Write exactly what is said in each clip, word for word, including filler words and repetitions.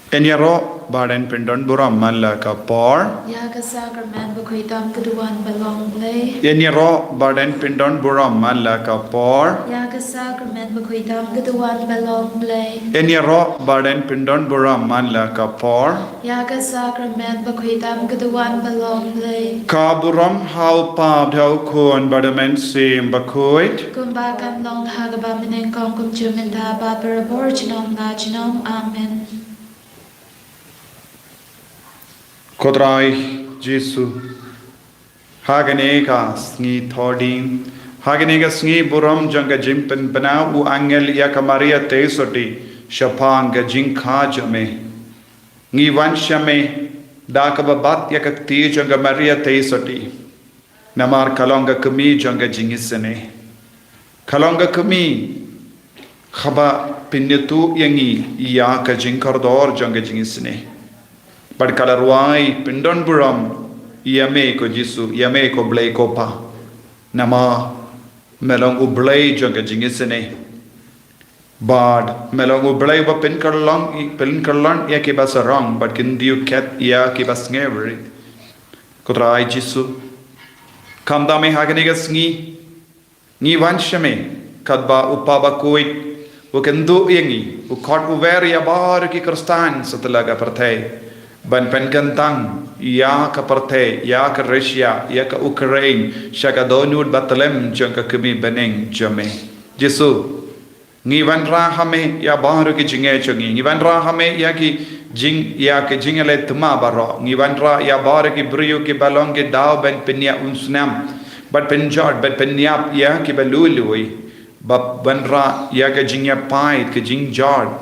Yn ïaroh bad yn pyndon burom man la ka por. Ïa ka sakramen bakhuid tam ka duwan ba long Blei. Yn ïaroh bad yn pyndon burom man la ka por. Ïa ka sakramen bakhuid tam ka duwan ba long Blei. Yn ïaroh bad yn pyndon burom man la ka por. Ïa ka sakramen bakhuid tam ka duwan ba long Blei. Ka burom ha u Kpa bad ha u Khun bad ha u Mynsiem Bakhuid. Kumba kan long ha kaba mynnyngkong, kumjuh mynta bad barabor junom la junom. Amen. Ko Trai Jisu, ha kane ka sngi Thohdieng, ha kane ka sngi burom jong ka jingpynbna u angel ïa ka Maria Theisotti shaphang ka jingkha jong me, ngi wan sha me da kaba bat ïa ka kti jong ka Maria Theisotti. Namar ka long ka kmie jong ka jingisynei. Ka long ka kmie kaba pynïathuh ïa ngi ïa ka jingkordor jong ka jingisynei. Bad ka la rwai pyndon burom ïa me ko Jisu, ïa me ko Blei ko Pa. Namar me long u Blei jong ka jingisynei. Bad me long u Blei uba pynkyllon, pynkyllon ïa kiba sarong bad kyntiew khet ïa kiba sngewrit. Ko Trai Jisu, khamtam ha kane ka sngi ngi wan sha me katba u Kpa Bakhuid u kynduh ïa ngi, u khot u wer ïa baroh ki Khristan satlak ka pyrthei ban pynkyntang ïa ka pyrthei, ïa ka Russia, ïa ka Ukraine sha ka dohnud bathylliem jong ka kmie bneng jong me. Jisu, ngi wanrah ha me ïa baroh ki jingeh jong ngi. Ngi wanrah ha me ïa ki jing, ïa ki jingïaleh thma baroh. Ngi wanrah ïa baroh ki briew kiba long ki daw ban pynïap umsnam, ban pynjot, ban pynïap ïa kiba lui lui. Ba wanrah ïa ka jingïapait, ka jingjot,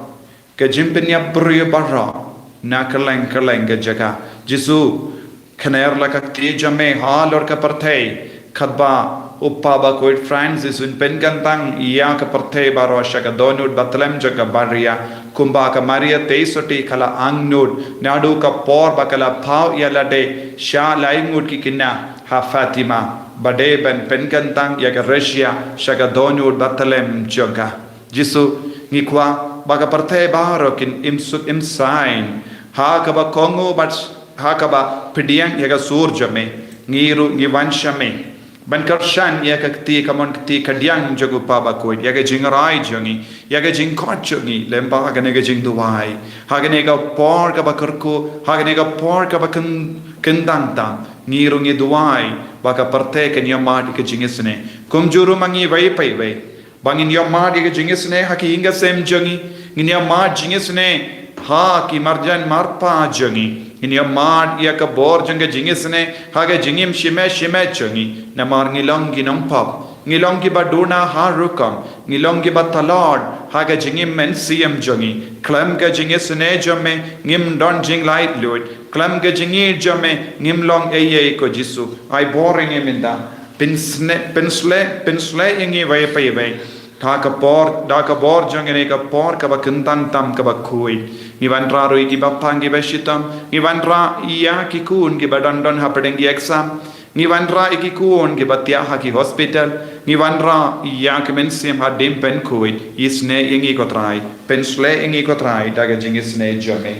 ka jingpynïap briew baroh na kylleng kylleng ka jaka. Jisu, khyndiat la ka kti jong me halor ka pyrthei katba u Kpa Bakhuid Francis un pynkyntang ïa ka pyrthei baroh sha ka dohnud bathylliem jong ka Maria, kumba ka Maria Theisotti ka la angnud naduh ka por ba ka la phaw ïa lade sha lai ngut ki khynnah ha Fatima, ba dei ban pynkyntang ïa ka Russia sha ka dohnud bathylliem jong ka. Jisu, ngi kwah ba ka pyrthei baroh kin im suk im saiñ ha kaba kohnguh bad ha kaba pdiang ïa ka sur jong me. Ngi ruh ngi wan sha me ban kyrshan ïa ka kti, ka mon kti kadiang jong u Kpa Bakhuid, ïa ka jingrai jong ngi, ïa ka jingkhot jong ngi lem bad ha kane ka jingduwai. Ha kane ka por kaba kyrkhu, ha kane ka por kaba kyn, kyntang tam, ngi ruh ngi duwai ba ka pyrthei kan ïohmad ïa ka jingisynei. Kumjuh ruh ma ngi iwei pa iwei, ba ngin ïohmad ïa ka jingisynei ha ki ïing ka sem jong ngi, ngin ïohmad jingisynei ha ki marjan marpa jong ngi, ngin ïohmad ïa ka bor jong ka jingisynei ha ka jingim shimet shimet jong ngi. Namar ngi long ki nongpop, ngi long kiba duna ha rukom, ngi long kiba tlot ha ka jingim mynsiem jong ngi. Khlem ka jingisynei jong me ngim don jinglaitluid. Khlem ka jingïeit jong me ngim long ei ei ko Jisu. Ai bor ïa ngi mynta. Pynsne, pynshlei, pynshlei ïa ngi iwei pa iwei da ka por, da ka bor jong kane ka por kaba kyntang tam kaba khuid. Ngi wanrah ruh ïa kiba pang kiba shitom. Ngi wanrah ïa ki khun kiba don don hapdeng ki exam. Ngi wanrah ïa ki khun kiba thiah ha ki hospital. Ngi wanrah ïa ki mynsiem hadien pynkhuid. Isynei ïa ngi ko Trai. Pynshlei ïa ngi ko Trai da ka jingisynei jong me.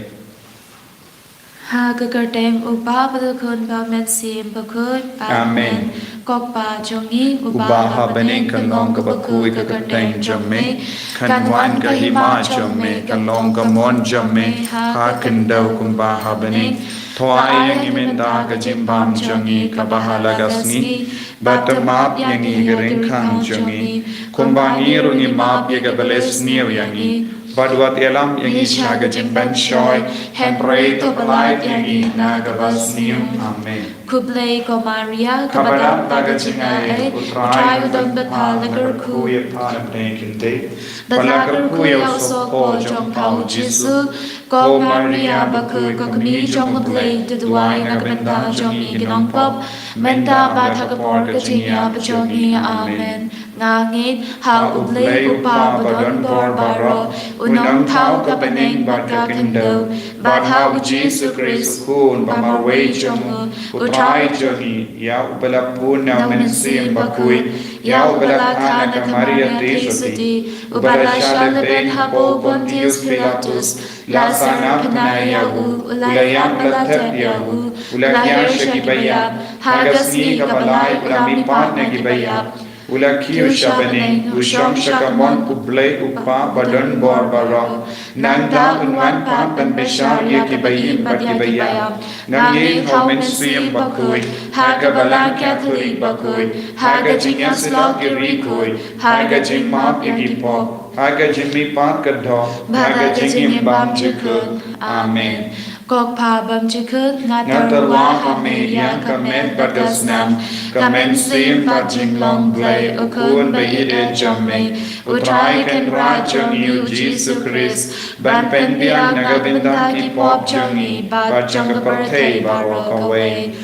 Ha ka kyrteng u Kpa bad u Khun bad u Mynsiem Bakhuid. Amen. Amen. Ko Kpa jong ngi uba ha bneng, kan long kaba khuid ka kyrteng jong me. Kan wan ka hima jong me, kan long ka mon jong me ha ka khyndew kumba ha bneng. To ai ïa ngi mynta ka jingbam jong ngi kaba ha la ka sngi. Bad to map ïa ngi ki ryngkang jong ngi, kumba ngi ruh ngi map ïa kiba leh sniew ïa ngi. Bad wat ïalam ïa ngi sha ka jingpynshoi, hynrei to pyllait ïa ngi na kaba sniew. Amen. Khublei ko Maria, kaba dap da ka jingai, u Trai u don bad pha. La kyrkhu ïa pha na pdeng ki kynthei, bad la kyrkhu ïa u sohpor jong pha u Jisu. Ko Maria bakhuid, ko Kmie jong u Blei, to duwai na ka bynta jong ngi ki nongpop, mynta bad ha ka por ka jingïap jong ngi. Amen. Nga ngeit ha U Blei U Kpa ba don bor baroh, u nongthaw ka bneng bad ka khyndew, bad ha U Jisu Khrist U Khun ba marwei jong U, U Trai jong ngi, ïa uba la pun na U Mynsiem Bakhuid, ïa uba la kha na ka Maria Theisotti, uba la shah lehbeiñ hapoh Pontius Pilatus, la sah na bnai ïa U, u la ïap bad la tep ïa U, u la hiar sha kiba ïap, ha ka sngi kaba lai U la mihpat na kiba ïap, u la kiew sha bneng, u shong sha ka mon U Blei U Kpa ba don bor baroh. Nangta un wan pat ban bishar ïa kiba im bad kiba ïap. Nga ngeit ha U Mynsiem Bakhuid, ha ka Balang Katholik bakhuid, ha ka jingïasyllok ki riewkhuid, ha ka jingmap ïa ki pop, ha ka jingmihpat ka doh, ha ka jingim bymjukut. Amen. Ko Kpa bymjukut, nga tyrwa ha me ïa ka met bad ka snam, ka mynsiem bad jinglong Blei U Khun ba ïeit jong me, U Trai Kynrad jong ngi U Jisu Khrist, ban pynbiang na ka bynta ki pop jong ngi bad jong ka pyrthei baroh kawei.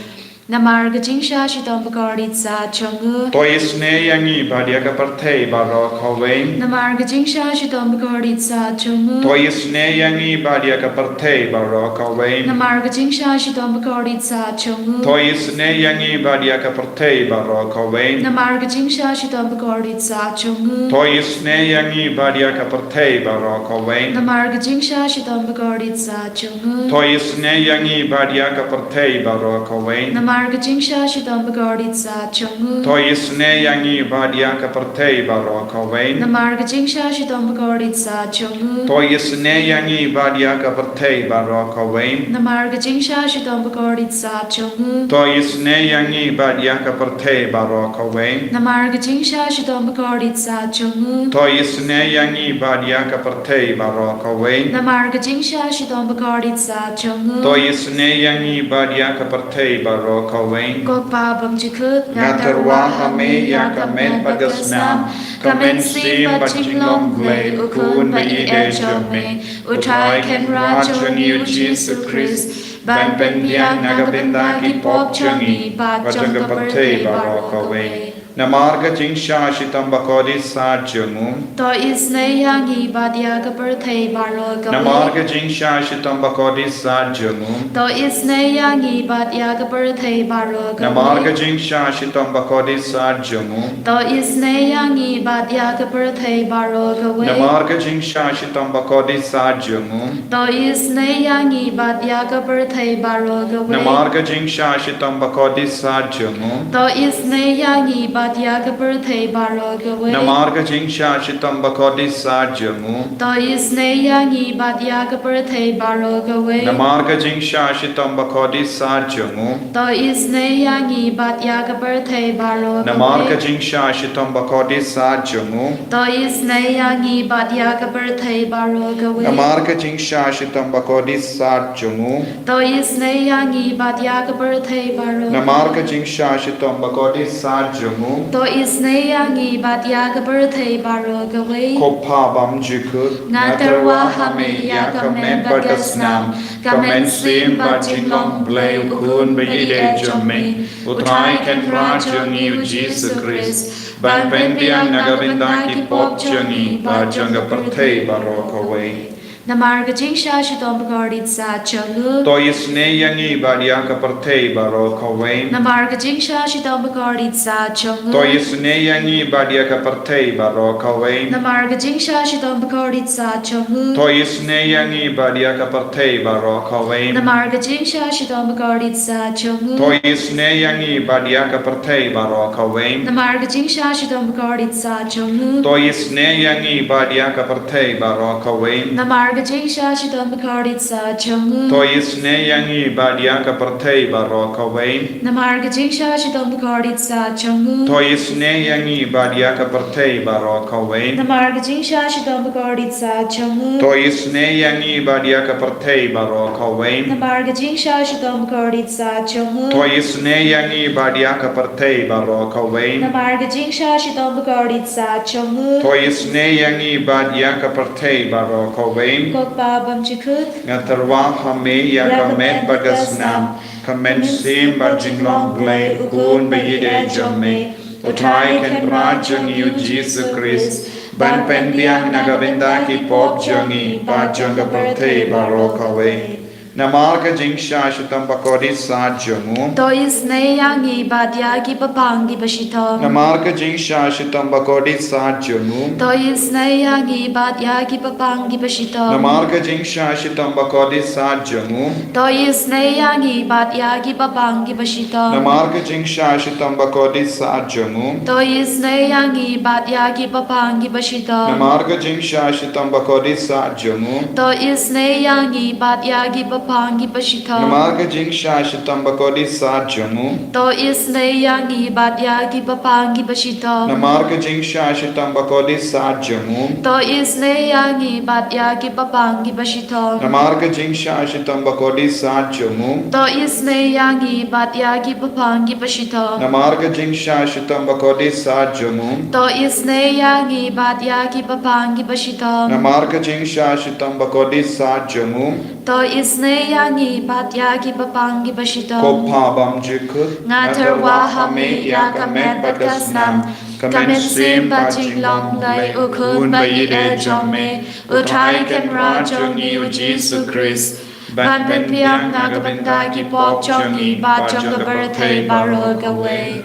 Namar ka jingshah shitom bakordit sah jong U, to isynei ïa ngi bad ïa ka pyrthei baroh kawei. Namar ka jingshah shitom bakordit sah jong U, to isynei ïa ngi bad ïa ka pyrthei baroh kawei. Namar ka jingshah shitom bakordit sah jong U, to isynei ïa ngi bad ïa ka pyrthei baroh kawei. Namar ka jingshah shitom bakordit sah jong U, to isynei ïa ngi bad ïa ka pyrthei baroh kawei. Namar ka jingshah shitom bakordit sah jong U, to isynei ïa ngi bad ïa ka pyrthei baroh kawei. Namar ka jingshah shitom bakordit sah jong U, to isynei ïa ngi bad ïa ka pyrthei baroh kawei. Namar ka jingshah shitom bakordit sah jong U, to isynei ïa ngi bad ïa ka pyrthei baroh kawei. Namar ka jingshah shitom bakordit sah jong U, to isynei ïa ngi bad ïa ka pyrthei baroh kawei. Namar ka jingshah shitom bakordit sah jong U, to isynei ïa ngi bad ïa ka pyrthei baroh kawei. Namar ka jingshah shitom bakordit sah jong U, to isynei ïa ngi bad ïa ka pyrthei baroh kawei. Ko Kpa bymjukut, nga tyrwa ha me ïa ka met bad ka snam, ka mynsiem bad jinglong Blei U Khun ba ïeit jong me, U Trai Kynrad jong ngi U Jisu Khrist, ban pynbiang na ka bynta ki pop jong ngi bad jong ka pyrthei baroh kawei. Namar ka jingshah shitom bakordit sah jong U, to isynei ïa ngi bad ïa ka pyrthei baroh kawei. Namar ka jingshah shitom bakordit sah jong U, to isynei ïa ngi bad ïa ka pyrthei baroh kawei. Namar ka jingshah shitom bakordit sah jong U, to isynei ïa ngi bad ïa ka pyrthei baroh kawei. Namar ka jingshah shitom bakordit sah jong U, to isynei ïa ngi bad ïa ka pyrthei baroh kawei. Namar ka jingshah shitom bakordit sah jong U, to isynei ïa ngi bad ïa ka pyrthei baroh kawei. Namar ka jingshah shitom bakordit sah jong U, to isynei ïa ngi bad ïa ka pyrthei baroh kawei. Namar ka jingshah shitom bakordit sah jong U, to isynei ïa ngi bad ïa ka pyrthei baroh kawei. Namar ka jingshah shitom bakordit sah jong U, to isynei ïa ngi bad ïa ka pyrthei baroh kawei. Namar ka jingshah shitom bakordit sah jong U, to isynei ïa ngi bad ïa ka pyrthei baroh. Namar ka jingshah shitom bakordit sah jong U, to isynei ïa ngi bad ïa ka pyrthei baroh kawei. Ko Kpa bymjukut, nga tyrwa ha me ïa ka met bad ka snam, ka mynsiem bad jinglong Blei U Khun ba ïeit jong me, U Trai Kynrad jong ngi U Jisu Khrist, ban pynbiang na ka bynta ki pop jong ngi bad jong ka pyrthei baroh kawei. Namar ka jingshah shitom bakordit sah jong U, to isynei ïa ngi bad ïa ka pyrthei baroh kawei. Namar ka jingshah shitom bakordit sah jong U, to isynei ïa ngi bad ïa ka pyrthei baroh kawei. Namar ka jingshah shitom bakordit sah jong U, to isynei ïa ngi bad ïa ka pyrthei baroh kawei. Namar ka jingshah shitom bakordit sah jong U, to isynei ïa ngi bad ïa ka pyrthei baroh kawei. Namar ka jingshah shitom bakordit sah jong U, to isynei ïa ngi bad ïa ka pyrthei baroh kawei. Namar ka jingshah shitom bakordit sah jong U, to isynei ïa ngi bad ïa ka pyrthei baroh kawei. Namar ka jingshah shitom bakordit sah jong U, to isynei ïa ngi bad ïa ka pyrthei baroh kawei. Namar ka jingshah shitom bakordit sah jong U, to isynei ïa ngi bad ïa ka pyrthei baroh kawei. Namar ka jingshah shitom bakordit sah jong U, to isynei ïa ngi bad ïa ka pyrthei baroh kawei. Namar ka jingshah shitom bakordit sah jong U, to isynei ïa ngi bad ïa ka pyrthei baroh kawei. Ko Kpa bymjukut, nga tyrwa ha me ïa ka met bad ka snam, ka mynsiem bad jinglong Blei U Khun ba ïeit jong me, U Trai Kynrad jong ngi u Jisu Khrist, ban pynbiang na ka bynta ki pop jong ngi bad jong ka pyrthei baroh kawei. Namar ka jingshah shitom bakordit sah jong u, to isynei ïa ngi bad ïa ki paidbah ki bashitom. Namar ka jingshah shitom bakordit sah jong u, to isynei ïa ngi bad ïa ki paidbah ki bashitom. Namar ka jingshah shitom bakordit sah jong u, to isynei ïa ngi bad ïa ki paidbah ki bashitom. Namar ka jingshah shitom bakordit sah jong u, to isynei ïa ngi bad ïa ki paidbah ki bashitom. Namar ka jingshah shitom bakordit sah jong u, to isynei ïa ngi bad ïa ki paidbah ki bashitom. Namar ka jingshah shitom bakordit sah jong u, to isynei ïa ngi bad ïa ki paidbah ki bashitom. Namar ka jingshah shitom bakordit sah jong u, to isynei ïa ngi bad ïa ki paidbah ki bashitom. Namar ka jingshah shitom bakordit sah jong u, to isynei ïa ngi bad ïa ki paidbah ki bashitom. Namar ka jingshah shitom bakordit sah jong u, to isynei ïa ngi bad ïa ki paidbah ki bashitom. Namar ka jingshah shitom bakordit sah jong u, to isynei ïa ngi bad ïa ki paidbah ki bashitom. Ko Pa bymjukut, nga tyrwa ha me ïa ka met bad ka snam, ka mynsiem bad jinglong Blei u Khun ba ïeit jong me, u Trai Kynrad jong ngi u Jisu Khrist, ban pynbiang na ka bynta ki pop jong ngi bad jong ka pyrthei baroh kawei.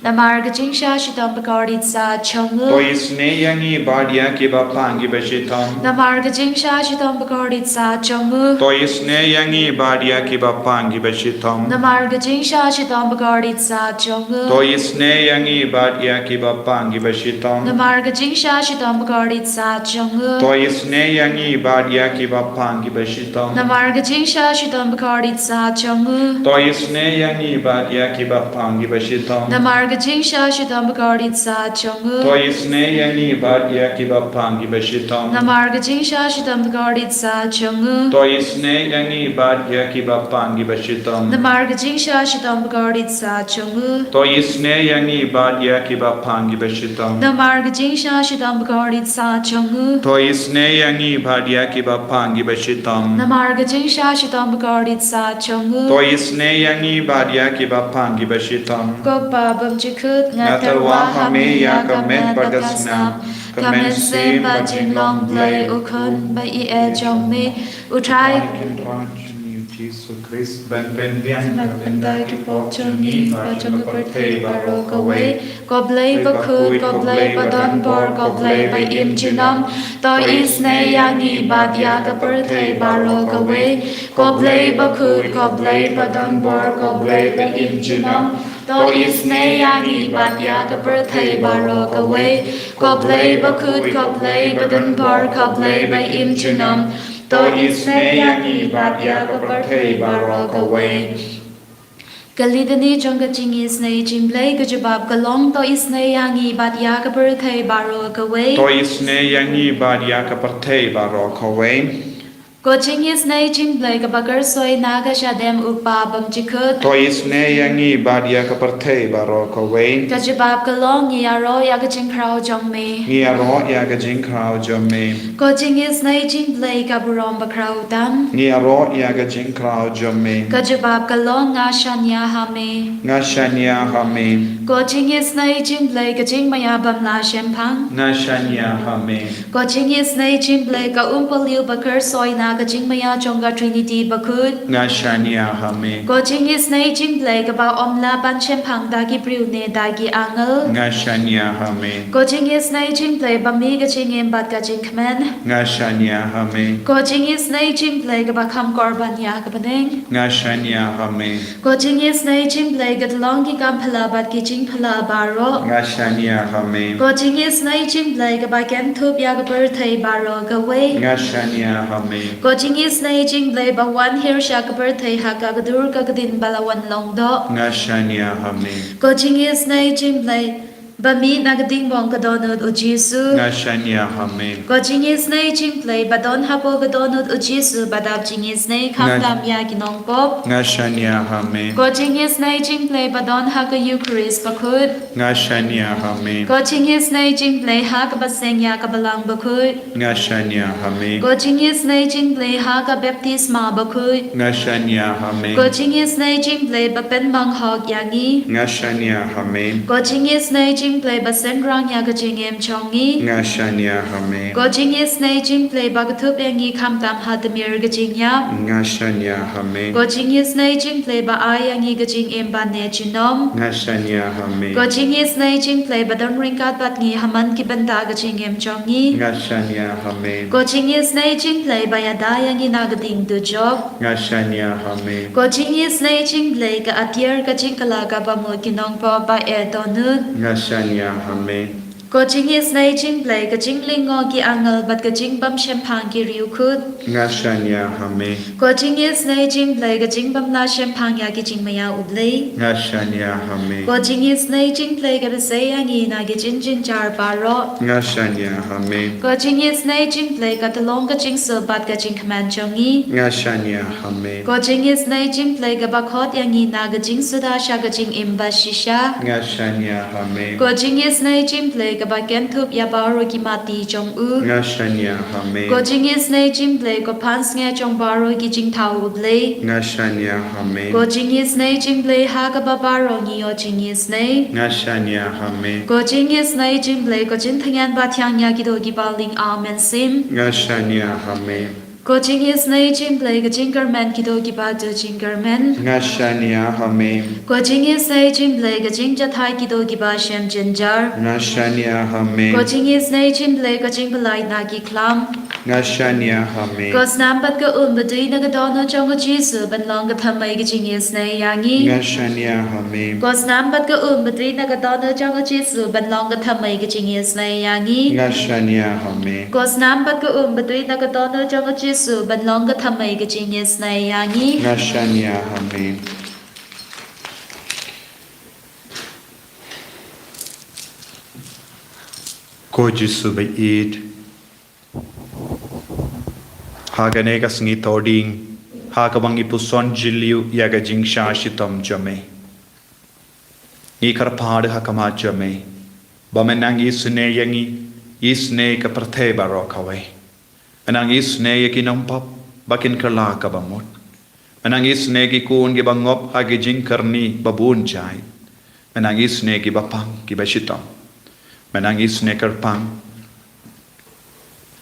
Namar ka jingshah shitom bakordit sah jong u, to isynei ïa ngi bad ïa ki paidbah ki bashitom. Namar ka jingshah shitom bakordit sah jong u, to isynei ïa ngi bad ïa ki paidbah ki bashitom. Namar ka jingshah shitom bakordit sah jong u, to isynei ïa ngi bad ïa ki paidbah ki bashitom. Namar ka jingshah shitom bakordit sah jong u, to isynei ïa ngi bad ïa ki paidbah ki bashitom. Namar ka jingshah shitom bakordit sah jong u, to isynei ïa ngi bad ïa ki paidbah ki bashitom. Namar ka jingshah shitom bakordit sah jong u, to isynei ïa ngi bad ïa ki paidbah ki bashitom. Namar ka jingshah shitom bakordit sah jong u, to isynei ïa ngi bad ïa ki paidbah ki bashitom. Namar ka jingshah shitom bakordit sah jong u, to isynei ïa ngi bad ïa ki paidbah ki bashitom. Namar ka jingshah shitom bakordit sah jong u, to isynei ïa ngi bad ïa ki paidbah ki bashitom. Namar ka jingshah shitom bakordit sah jong u, to isynei ïa ngi bad ïa ki paidbah ki bashitom. Ko Pa bymjukut, nga tyrwa ha me ïa ka met bad ka snam, ka mynsiem bad jinglong Blei u Khun ba ïeit jong me, u Trai Kynrad jong ngi u Jisu Khrist, ban pynbiang na ka bynta ki pop jong ngi bad jong ka pyrthei baroh kawei. Ko Blei bakhuid, ko Blei badonbor, ko Blei ba im junom, to isynei ïa ngi bad ïa ka pyrthei baroh kawei. Ko Blei bakhuid, ko Blei badonbor, ko Blei ba im junom, to isynei ïa ngi bad ïa ka pyrthei baroh kawei. Ko Blei bakhuid, ko Blei badonbor, ko Blei ba im junom, to isynei ïa ngi bad ïa ka pyrthei baroh kawei. Ka Litany jong ka jingisynei jong U Blei, ka jubab ka long: To isynei ïa ngi bad ïa ka pyrthei baroh kawei. To isynei ïa ngi bad ïa ka pyrthei baroh kawei. Ka jingisynei jong U Blei kaba kyrsoi na ka shadem u Pa bymjukut. To isynei ïa ngi bad ïa ka pyrthei baroh kawei. Ka jubab ka long: Ngi ïaroh ïa ka jingkhraw jong me. Ngi ïaroh ïa ka jingkhraw jong me. Ka jingisynei jong U Blei ka burom bakhraw tam. Ngi ïaroh ïa ka jingkhraw jong me. Ka jubab ka long: Nga shaniah ha me. Nga shaniah ha me. Ka jingisynei jong U Blei ka jingmaïa bym lah shemphang. Nga shaniah ha me. Ka jingisynei jong U Blei ka umpohliew ba kyrsoi na ka jingmaïa jong ka Trinity bakhuid. Nga shaniah ha me. Ka jingisynei jong U Blei kaba ym lah ban shemphang da ki briew ne da ki angel. Nga shaniah ha me. Ka jingisynei jong U Blei ba mih ka jingim bad ka jingkmen. Nga shaniah ha me. Ka jingisynei jong U Blei kaba kham kor ban ïa ka bneng. Nga shaniah ha me. Ka jingisynei jong U Blei ka tyllong ki kam phylla bad ki jingphylla baroh. Nga shaniah ha me. Ka jingisynei jong U Blei kaba kynthup ïa ka pyrthei baroh kawei. Nga shaniah ha me. Ka jingisynei jong U Blei ba wan hiar sha ka pyrthei ha ka kdur ka ktien ba la wan long doh. Nga shaniah ha me. Ka jingisynei jong U Blei ba mih na ka ding bong ka dohnud u Jisu. Nga shaniah ha me. Ka jingisynei jong U Blei ba don hapoh ka dohnud u Jisu ba dap jingisynei kham tam ïa ki nongpop. Nga shaniah ha me. Ka jingisynei jong U Blei ba don ha ka Eukharist bakhuid. Nga shaniah ha me. Ka jingisynei jong U Blei ha kaba seng ïa ka Balang bakhuid. Nga shaniah ha me. Ka jingisynei jong U Blei ha ka baptisma bakhuid. Nga shaniah ha me. Ka jingisynei jong U Blei ba pynmong hok ïa ngi. Nga shaniah ha me. Ka jingisynei Jingpyllait ba synrang ïa ka jingim jong ngi. Nga shaniah ha me. Ko jingisynei jingpyllait ba ka thup ïa ngi khamtam ha tmier ka jingïap. Nga shaniah ha me. Ko jingisynei jingpyllait ba ai ïa ngi ka jingim ba ne junom. Nga shaniah ha me. Ko jingisynei jingpyllait ba don ryngkat bad ngi ha man ki bynta ka jingim jong ngi. Nga shaniah ha me. Ko jingisynei jingpyllait ba ïada ïa ngi na ka ding dujok. Nga shaniah ha me. Ko jingisynei jingpyllait ka atiar ka jingkylla kaba mut ki nongpop ba eh dohnud. Nga shaniah ha me. Ko jingisynei jingpyllait ka jinglyngngoh ki angel bad ka jingbym shemphang ki riewkhuid. Nga shaniah ha me. Ko jingisynei jingpyllait ka jingbym lah shemphang ïa ki jingmaïa U Blei. Nga shaniah ha me. Ko jingisynei jingpyllait kaba sei ïa ngi na ki jingjynjar baroh. Nga shaniah ha me. Ko jingisynei jingpyllait ka tyllong ka jingsuk bad ka jingkmen jong ngi. Nga shaniah ha me. Ko jingisynei jingpyllait kaba khot ïa ngi na ka jingsuda sha ka jingim ba shisha. Nga shaniah ha me. Ko jingisynei jingpyllait kaba kynthup ïa baroh ki mati jong u. Nga shaniah ha me. Ko jingisynei jingpyllait ko pansngiat jong baroh ki jingthaw U Blei. Nga shaniah ha me. Ko jingisynei jingpyllait ha kaba baroh ngi ïoh jingisynei. Nga shaniah ha me. Ko jingisynei jingpyllait ko jingthngan ba thiang ïa kito kiba lyngkhuh mynsiem. Nga shaniah ha me. Ko jingisynei jingpyllait ka jingkyrmen kito kiba duh jingkyrmen. Nga shaniah ha me. Ko jingisynei jingpyllait ka jingjahthait kito kiba shem jynjar. Nga shaniah ha me. Ko jingisynei jingpyllait ka jingpyllait na ki khlam. Nga shaniah ha me. Ko snam bad ka um ba dei na ka dohnud jong U Jisu ban long ka thymmei ka jingisynei ïa ngi. Nga shaniah ha me. Ko snam bad ka um ba dei na ka dohnud jong U Jisu ban long ka thymmei ka jingisynei ïa ngi. Nga shaniah ha me. Ko snam bad ka um ba dei na ka dohnud jong U Jisu ban long ka thymmei ka jingisynei ïa ngi. Nga shaniah ha me. Ko Jisu ba ïeit, ha kane ka sngi Thohdieng, ha kaba ngi puson jylliew ïa ka jingshah shitom jong me, ngi kyrpad ha khmat jong me ba men nang isynei ïa ngi, isynei ka pyrthei baroh kawei. Men nang isynei ïa ki nongpop ba kin kylla kaba mut. Men nang isynei ki khun kiba ngop ha ki jingkyrni ba bun jait. Men nang isynei kiba pang kiba shitom. Men nang isynei kyrpang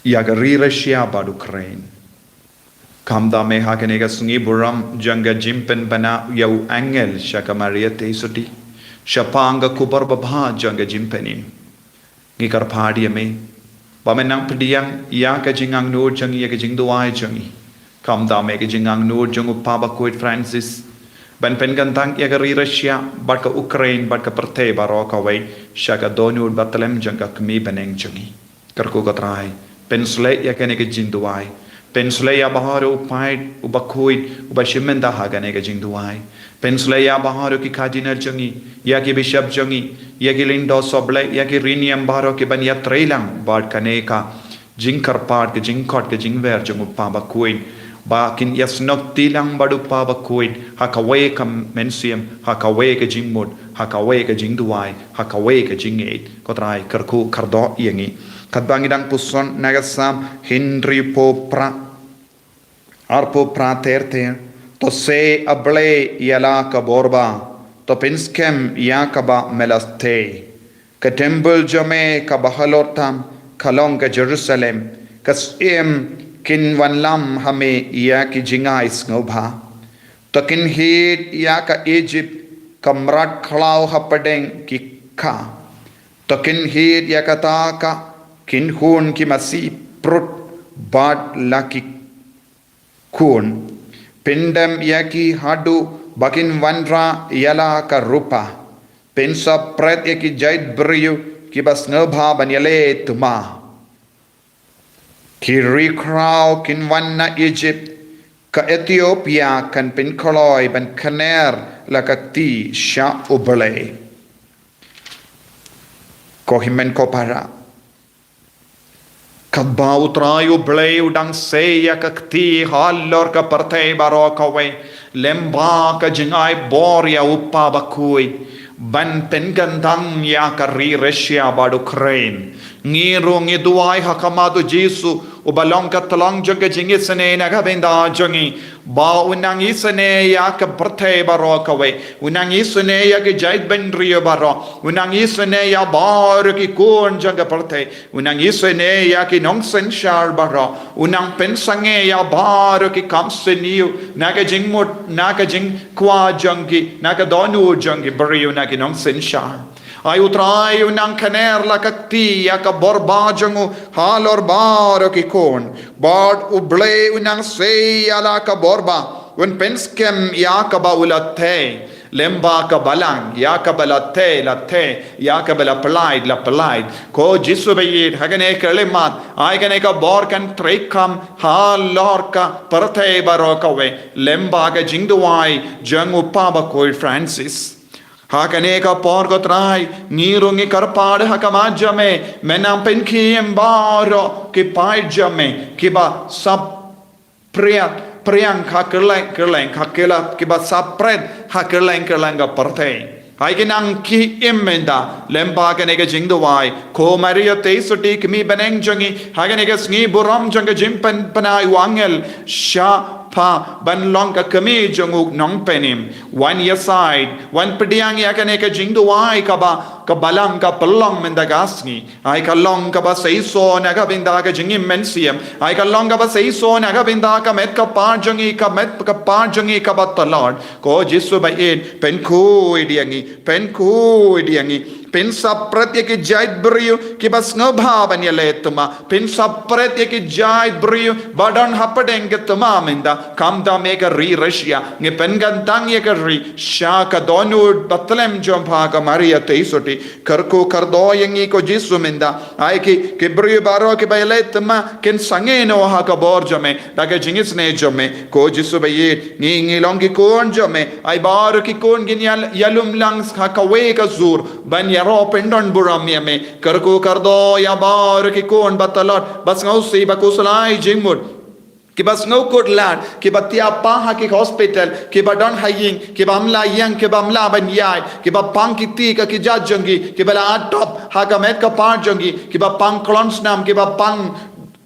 ïa ka ri Russia bad Ukraine. Khamtam eh ha kane ka sngi burom jong ka jingpynbna ïa u angel sha ka Maria Theisotti shaphang ka khubor babha jong ka jingpynim. Ngi kyrpad ïa me ba men nang pdiang ïa ka jingangnud jong ngi, ïa ka jingduwai jong ngi. Khamtam eh ka jingangnud jong u Papa Bakhuid Francis ban pynkyntang ïa ka ri Russia bad ka Ukraine bad ka pyrthei baroh kawei sha ka dohnud bathylliem jong ka Kmie bneng jong ngi. Kyrkhu ko Trai, pynshlei ïa kane ka jingduwai. Pynshlei ïa baroh u paid, u bakhuid, u ba shim bynta ha kane ka jingduwai. Pynshlei ïa baroh ki cardinal jong ngi, ïa ki bishop jong ngi, ïa ki lyngdoh sohblei, ïa ki riewniam baroh kiban ïatreilang bad kane ka jingkyrpad, ka jingkhot, ka jingwer jong u Papa Bakhuid. Ba kin ïasnoh kti lang bad u Papa Bakhuid ha kawei ka mynsiem, ha kawei ka jingmut, ha kawei ka jingduwai, ha kawei ka jingngeit. Ko Trai, kyrkhu kyrdoh ïa ngi. Katba ngi dang puson na ka Salm hynriewphew phra, arphew phra ter ter. To sei A Blei ïa la ka bor ba, to pynskhem ïa kaba me la theh. Ka templ jong me kaba halor tam ka long ka Jerusalem. Ka syiem kin wanlam ha me ïa ki jingai sngewbha. To kin hied ïa ka Ijipt, ka mrad khlaw hapdeng ki kha. To kin hied ïa kata ka kynhun ki masi prut bad la ki khun. Pyndem ïa ki haduh ba kin wanrah ïa la ka rupa. Pynsaphriang ïa ki jaid briew kiba sngewbha ban ïaleh thma. Ki ri khraw kin wan na Ijipt, ka Ethiopia kan pynkloi ban kner la ka kti sha U Blei. Ko hynmen ko para, katba U Trai U Blei u dang sei ïa ka kti halor ka pyrthei baroh kawei, lyngba ka jingai bor ïa u Papa Bakhuid ban pynkyntang ïa ka ri Russia bad Ukraine. Ngi ruh ngi duwai ha khmat U Jisu, uba long ka tyllong jong ka jingisynei na ka bynta jong ngi, Ba u nang isynei ïa ka pyrthei baroh kawei. U nang isynei ïa ki jaitbynriew baroh. U nang isynei ïa baroh ki khun jong ka pyrthei. U nang isynei ïa ki nongsynshar baroh. U nang pynsangeh ïa baroh ki kam syniew. Na ka jingmut, na ka jingkwah jong ki, na ka dohnud jong ki briew, na ki nongsynshar. Ai U Trai u nang kner la ka kti ïa ka bor ba jong u halor baroh ki khun. Bad U Blei u nang sei ïa la ka bor ba. Un pynskhem ïa kaba u la theh. Lem bad ka balang, ïa kaba la theh, la theh, ïa kaba la pyllait, la pyllait. Ko Jisu ba ïeit, ha kane ka khyllipmat, ai kane ka bor kan treikam halor ka pyrthei baroh kawei. Lem bad ka jingduwai jong u Papa Bakhuid Francis. Ha kane ka por, ko Trai, ngi ruh ngi kyrpad ha khmat jong me, men nang pynkhie ïa baroh ki paid jong me, kiba sap priat, priang ha kylleng, kylleng, ha kylla, kiba sap pret ha kylleng, kylleng ka pyrthei. Ai ki nang khie mynta, lem bad kane ka jingduwai, ko Maria Theisotti kmie bneng jong ngi, ha kane ka sngi burom jong ka jingpynpaw u angel, shah pha ban long ka kmie jong u nongpynim. Wan ïasaid, wan pdiang ïa kane ka jingduwai kaba, ka balang ka pynlong mynta ka sngi. Ai ka long kaba seisoh na ka bynta ka jingim mynsiem. Ai ka long kaba seisoh na ka bynta ka met ka par jong ngi, ka met ka par jong ngi kaba tlot. Ko Jisu ba ïeit, pynkhuid ïa ngi, pynkhuid ïa ngi. Pynsap pret ïa ki jaitbynriew kiba sngewbha ban ïaleh thma. Pynsap pret ïa ki jaitbynriew ba don hapdeng ka thma mynta. Khamtam ïa ka ri Russia. Ngi pynkyntang ïa ka ri sha ka dohnud bathylliem jong pha ka Maria Theisotti. Kyrkhu kyrdoh ïa ngi ko Jisu mynta. Ai ki, ki briew baroh kiba ïaleh thma kin sangeh noh ha ka bor jong me, da ka jingisynei jong me, ko Jisu ba ïeit, ngi, ngi long ki khun jong me, ai baroh ki khun kin ïa, ïalum lang ha kawei ka sur, ban ïaroh pyndon burom ïa me, kyrkhu kyrdoh ïa baroh ki khun ba tlot, ba sngewsih, ba khuslai jingmut. Kiba sngewkhuslai, kiba thiah pang ha ki hospital, kiba don ha ïing, kiba ym lah ïeng, kiba ym lah ban ïaid, kiba pang ki kti ka ki jait jong ki, kiba la adop ha ka met ka par jong ki, kiba pang khlem snam, kiba pang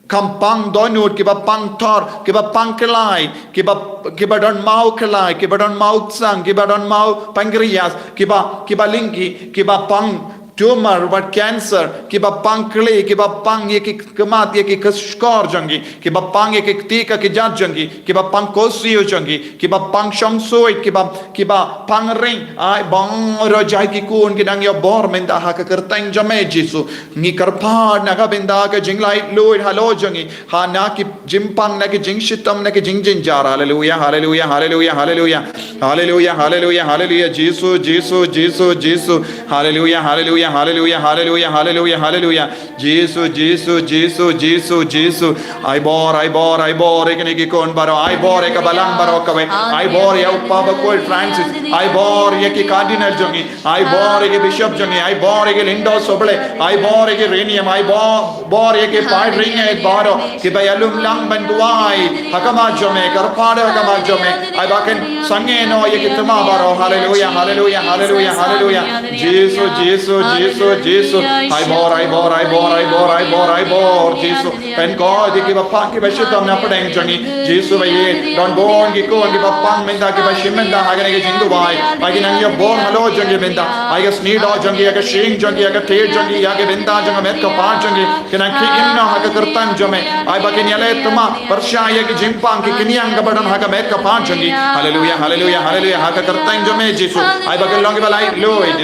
khlem pang dohnud, kiba pang thor, kiba pang khlai, kiba, kiba don maw khlai, kiba don maw tsang, kiba don maw pancreas, kiba, kiba lyngkhi, kiba pang tumor bad cancer, kiba pang kli, kiba pang ïa ki khmat, ïa ki khashkor jong ki, kiba pang ïa ki kti ka ki jait jong ki, kiba pang khusnam jong ki, kiba pang shong suit, kiba, kiba pang ring, ai baroh jait ki khun ki dang ïoh bor mynta ha ka kyrteng jong me Jisu. Ngi kyrpad na ka bynta ka jinglaitluid halor jong ngi, ha na ki jingpang, na ki jingshitom, na ki jingjynjar. Haleluya, haleluya, haleluya, haleluya. Haleluya, haleluya, haleluya. Jisu, Jisu, Jisu, Jisu. Haleluya, haleluya, haleluya, haleluya, haleluya, haleluya. Jisu, Jisu, Jisu, Jisu, Jisu. Ai bor, ai bor, ai bor ïa kine ki khun baroh, ai bor ïa ka balang baroh kawei. Ai bor ïa u Papa Bakhuid Francis. Ai bor ïa ki cardinal jong ngi. Ai bor ïa ki bishop jong ngi, ai bor ïa ki lyngdoh sohblei, ai bor ïa ki riewniam, ai bor, bor ïa ki paid riewngeit baroh, kiba ïalum lang ban duwai ha khmat jong me, kyrpad ha khmat jong me, ai ba kin sangeh noh ïa ki thma baroh. Haleluya, haleluya, haleluya, haleluya. Jisu, Jisu, Jisu, Jisu. Ai bor, ai bor, ai bor, ai bor, ai bor, ai bor, Jisu. Pynkoit ïa kiba pang kiba shitom na pdeng jong ngi. Jisu ba ïeit, don bun ki khun kiba pang mynta, kiba shim mynta ha kane ka jingduwai. Ai ki nang ïoh bor halor jong ki mynta. Ai ka sniewdoh jong ki, ïa ka shyieng jong ki, ïa ka thied jong ki, ïa ka bynta jong ka met ka par jong ki, ki nang khie im noh ha ka kyrteng jong me. Ai ba kin ïaleh thma pyrshah ïa ki jingpang ki khñiang kaba don ha ka met ka par jong ki. Haleluya, haleluya, haleluya. Ha ka kyrteng jong me Jisu. Ai ba kin long kiba laitluid.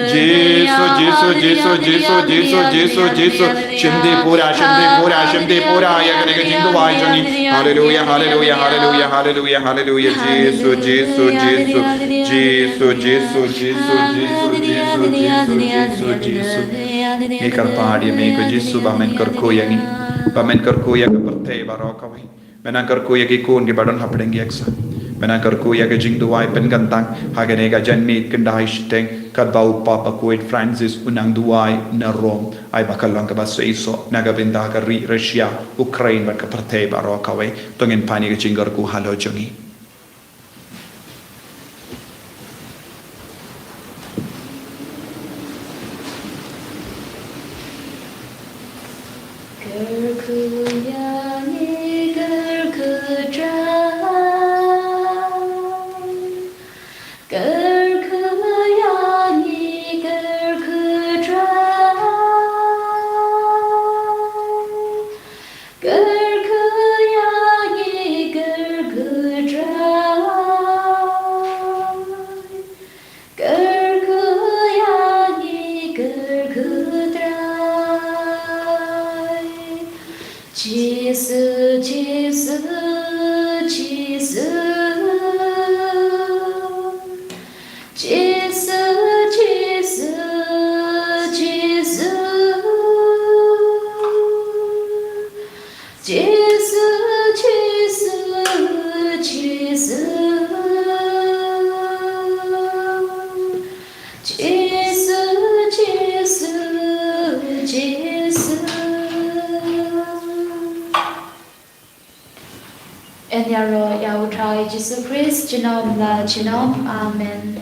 Jisu, Jisu, Jisu, Jisu, Jisu, Jisu, Jisu. Shim dih pura, shim dih pura, shim dih pura ïa kane ka jingduwai jong ngi. Haleluya, haleluya, haleluya, haleluya, haleluya. Jisu, Jisu, Jisu. Jisu, Jisu, Jisu, Jisu. Ngi kyrpad ïa me ko Jisu ba men kyrkhu ïa ngi. Ba men kyrkhu ïa ka pyrthei baroh kawei. Men nang kyrkhu ïa ki khun kiba don hapdeng ki exam. Men nang kyrkhu ïa ka jingduwai pynkyntang ha kane ka janmiet khyndai shiteng katba u Papa Bakhuid Francis u nang duwai na Rome. Ai ba ka long kaba seisoh na ka bynta ka ri Russia, Ukraine bad ka pyrthei baroh kawei. To ngin pan ïa ka jingkyrkhu halor jong ngi. Jisu, Jisu, Jisu, Jisu, Jisu. Jisu, Jisu, Jisu. Jisu, Jisu, Jisu. Yn ïaroh ïa U Trai Jisu Khrist junom la junom. Amen.